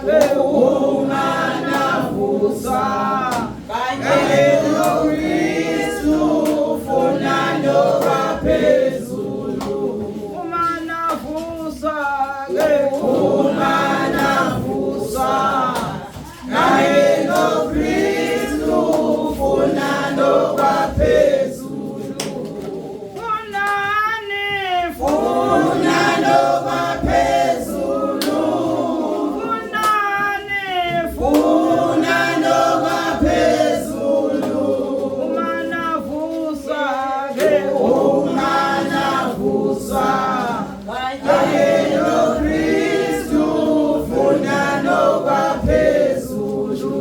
ke uma navuswa kanye noKristu funa nokwaphezulu uma navuswa ke uma navuswa kanye noKristu funa nokwaphezulu funani funa nokwaphezulu funani funa nokwaphezulu uma navuswa ke uma navuswa kanye noKristu funa nokwaphezulu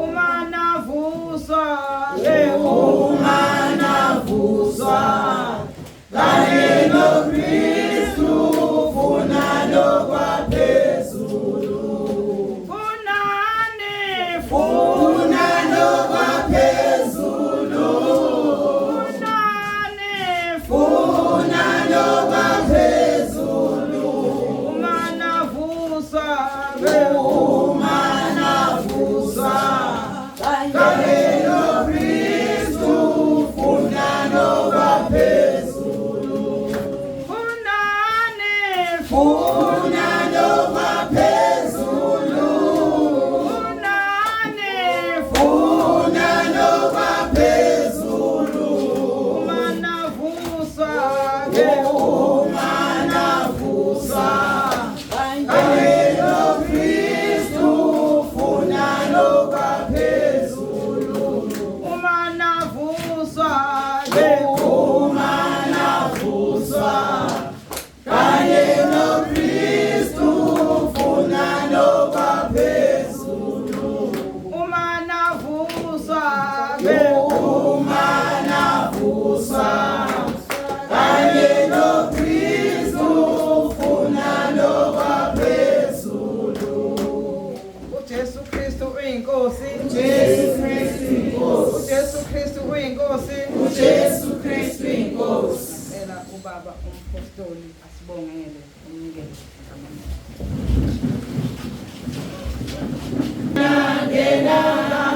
uma navuswa ke uma navuswa kanye noKristu funa nokwaphezulu funani funa nokwaphezulu funani funa nokwaphezulu uma navuswa ke uma navuswa kanye noKristu funa nokwaphezulu funani funa nokwaphezulu funani funa nokwaphezulu uma navuswa ke uma navuswa kanye noKristu funa nokwaphezulu uma navuswa ke uma navuswa kanye noKristu funa nokwaphezulu uma navuswa ke uma navuswa kanye noKristu funa nokwaphezulu uJesu Kristu uyinkosi Jesu Kristu inkosi. uJesu Kristu uyinkosi uJesu Kristu inkosi. Cela ubaba umpostoli asibongele umnikelo. Amen.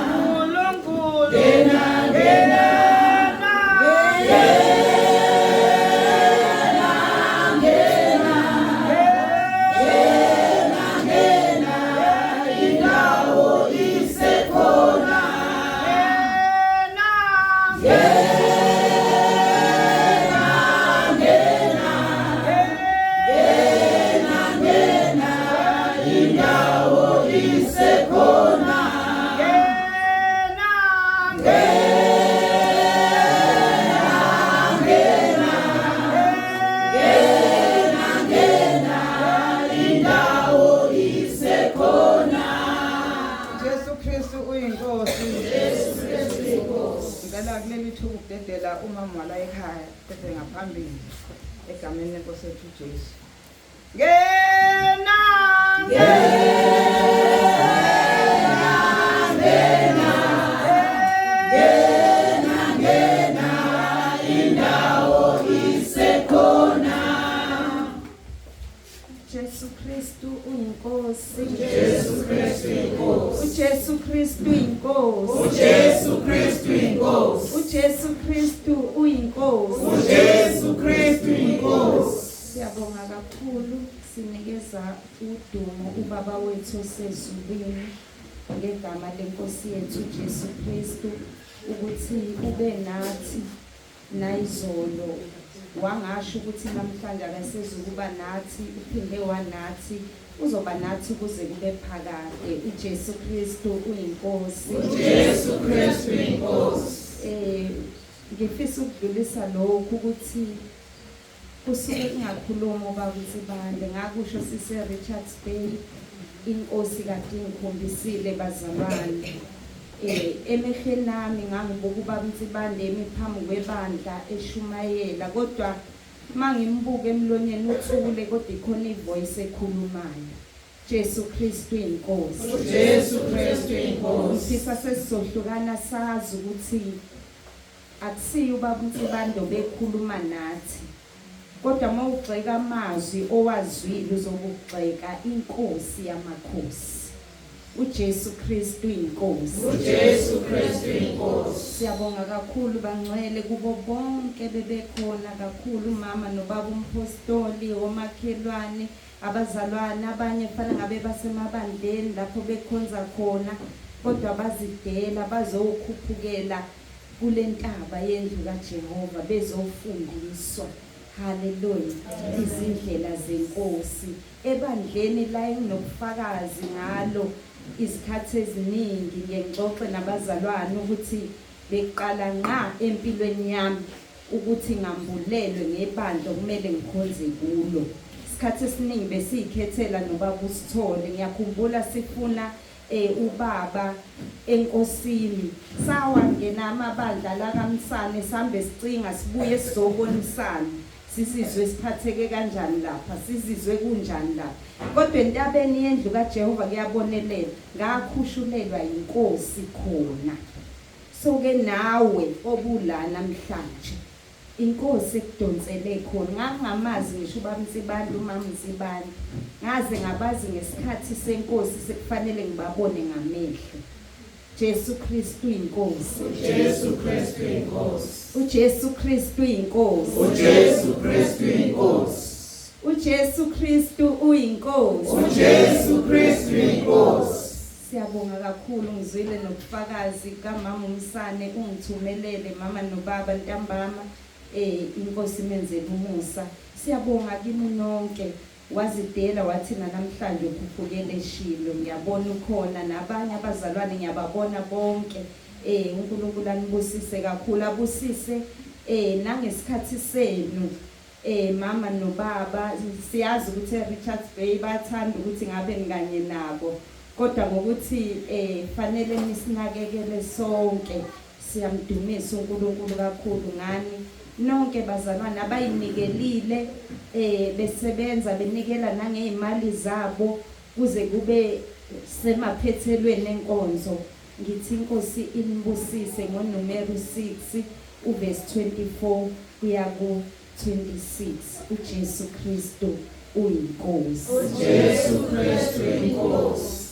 Nkulunkulu ngena ngena Indawo isekhona. ngena Indawo isekhona. ngena Indawo isekhona. Jesu Kristu uyinkosi. Jesu Kristu uyinkosi. Ngicela kuleli thuba ukudedela umama wala ekhaya bese ngaphambili egameni lenkosi yethu Jesu. Ngena Indawo isekhona. Jesu Kristu uyinkosi. Jesu Kristu inkosi. uJesu Kristu uyinkosi. uJesu Kristu inkosi. uJesu Kristu uyinkosi. uJesu Kristu inkosi. Siyabonga kakhulu sinikeza udumo ubaba wethu osezulwini ngegama lenkosi yethu Jesu Kristu ukuthi ube nathi nayizolo wangasho ukuthi namhlanje akasezukuba nathi uphinde wanathi uzoba nathi kuze kube phakade uJesu Kristu uyinkosi. uJesu Kristu inkosi. Ngifisa ukudlulisa lokhu ukuthi kusuke kungakhuluma ubaba uNsibande ngakusho sise Richards Bay inkosi kade ingikhombisile bazalwane emehlweni nami ngangibuka ubaba uNsibande emi phambi kwebandla eshumayela kodwa mangimbuka emlonyeni uthule kodwa ikhona ivoice ekhulumayo. Jesu Kristu inkosi. uJesu Kristu inkosi. Ngifisa sesizohlukana sazi ukuthi akusiyo ubaba uNsibande obekhuluma nathi kodwa mawugxeka amazwi owazwile uzokugxeka inkosi yamakhosi. uJesu Kristu inkosi. uJesu Kristu inkosi. Siyabonga kakhulu bangcwele kubo bonke bebekhona kakhulu mama nobaba umpostoli omakhelwane abazalwane abanye fana ngabe basemabandleni lapho bekhonza khona kodwa bazidela bazokhuphukela kulentaba yendlu kaJehova bezofundiswa. Haleluya, izindlela zenkosi ebandleni la enginobufakazi ngalo izikhathi eziningi ngiyengixoxe nabazalwane ukuthi beqala nqa empilweni yami ukuthi ngambulelwe ngebandla okumele ngikhonze kulo. Isikhathi esiningi besiyikhethela nobaba usithole. Ngiyakhumbula sifuna ubaba enkosini, sawangena amabandla la kaMsane, sambe sicinga sibuye sizobonisana sisizwe siphatheke kanjani lapha, sizizwe kunjani lapha. Kodwa entabeni yendlu kaJehova kuyabonelela, ngakhushulelwa inkosi khona. So ke nawe obula namhlanje inkosi ekudonsele khona. Ngangingamazi ngisho ubaba Nsibande, umama Nsibande, ngaze ngabazi ngesikhathi senkosi sekufanele ngibabone ngamehlo. Jesu Kristu inkosi. uJesu Kristu inkosi. uJesu Kristu inkosi. uJesu Kristu inkosi. uJesu Kristu uyinkosi. uJesu Kristu inkosi. Siyabonga kakhulu, ngizwile nobufakazi kamama uMsane ungithumelele mama nobaba ntambama, inkosi imenzele umusa. Siyabonga kini nonke, wazidela wathi namhlanje ukhuphukele eShilo. Ngiyabona ukhona nabanye abazalwane, ngiyababona bonke. uNkulunkulu anibusise kakhulu, abusise nangesikhathi senu. Mama nobaba, siyazi ukuthi eRichards Bay bathanda ukuthi ngabe ngikanye nabo, kodwa ngokuthi fanele nisinakekele sonke. Siyamdumisa uNkulunkulu kakhulu ngani nonke bazalwane abayinikelile, besebenza benikela nangezimali zabo kuze kube semaphethelweni enkonzo. Ngithi inkosi inibusise ngoNumeri 6 uverse 24 kuya ku 26. uJesu Kristu uyinkosi. uJesu Kristu inkosi.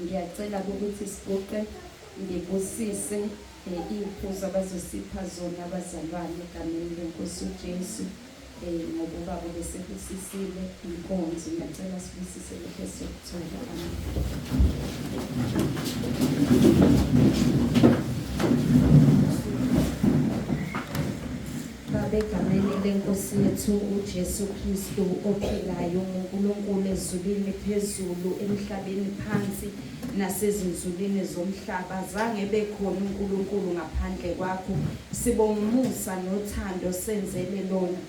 Ngiyacela ukuthi siguqe ngibusise iphuzo abazosipha zona abazalwane egameni lenkosi uJesu. Ngoba ubaba besebusisile inkonzo, ngiyacela sibusise lokho esizokuthola. Amen. Baba, egameni lenkosi yethu uJesu Kristu ophilayo, uNkulunkulu ezulwini phezulu, emhlabeni phansi nasezinzulwini zomhlaba, zange bekhona uNkulunkulu ngaphandle kwakho. Sibonga umusa nothando senzele lona.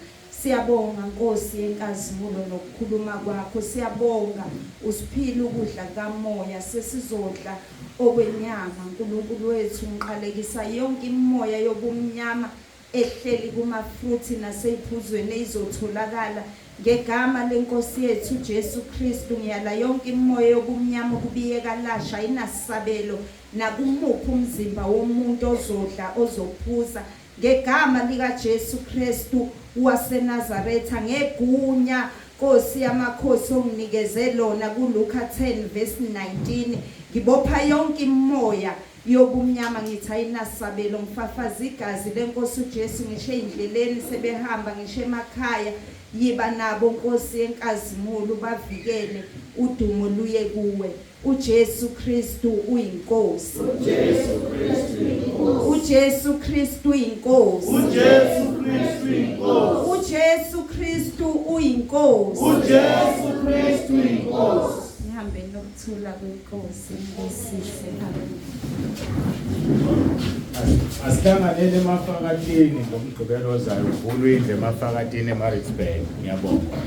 Siyabonga Nkosi yenkazimulo nokukhuluma kwakho. Siyabonga usiphile ukudla kamoya, sesizodla okwenyama. Nkulunkulu wethu, ngiqalekisa yonke imimoya yobumnyama ehleli kumafruthi naseyiphuzweni ezotholakala ngegama lenkosi yethu Jesu Kristu. Ngiyala yonke imimoya yobumnyama ukubiyeka lasha inasabelo nakumuphi umzimba womuntu ozodla ozophuza ngegama lika Jesu Kristu waseNazaretha, ngegunya Nkosi yamakhosi onginikeze lona kuLuka 10 verse 19. Ngibopha yonke imimoya yobumnyama, ngithi ayinasabelo. Ngifafaza igazi lenkosi uJesu ngisho endleleni sebehamba, ngisho emakhaya. Yiba nabo Nkosi yenkazimulo, bavikele, udumo luye kuwe. uJesu Kristu uyinkosi. uJesu Kristu inkosi. uJesu Kristu uyinkosi. uJesu Kristu inkosi. uJesu Kristu uyinkosi. uJesu Kristu inkosi. Nihambe nokuthula kwenkosi, nibusise. Amen. Asihlanganele emafakatini ngomgqibelo ozayo, uvulwe indlu emafakatini eMaritzburg. Ngiyabonga.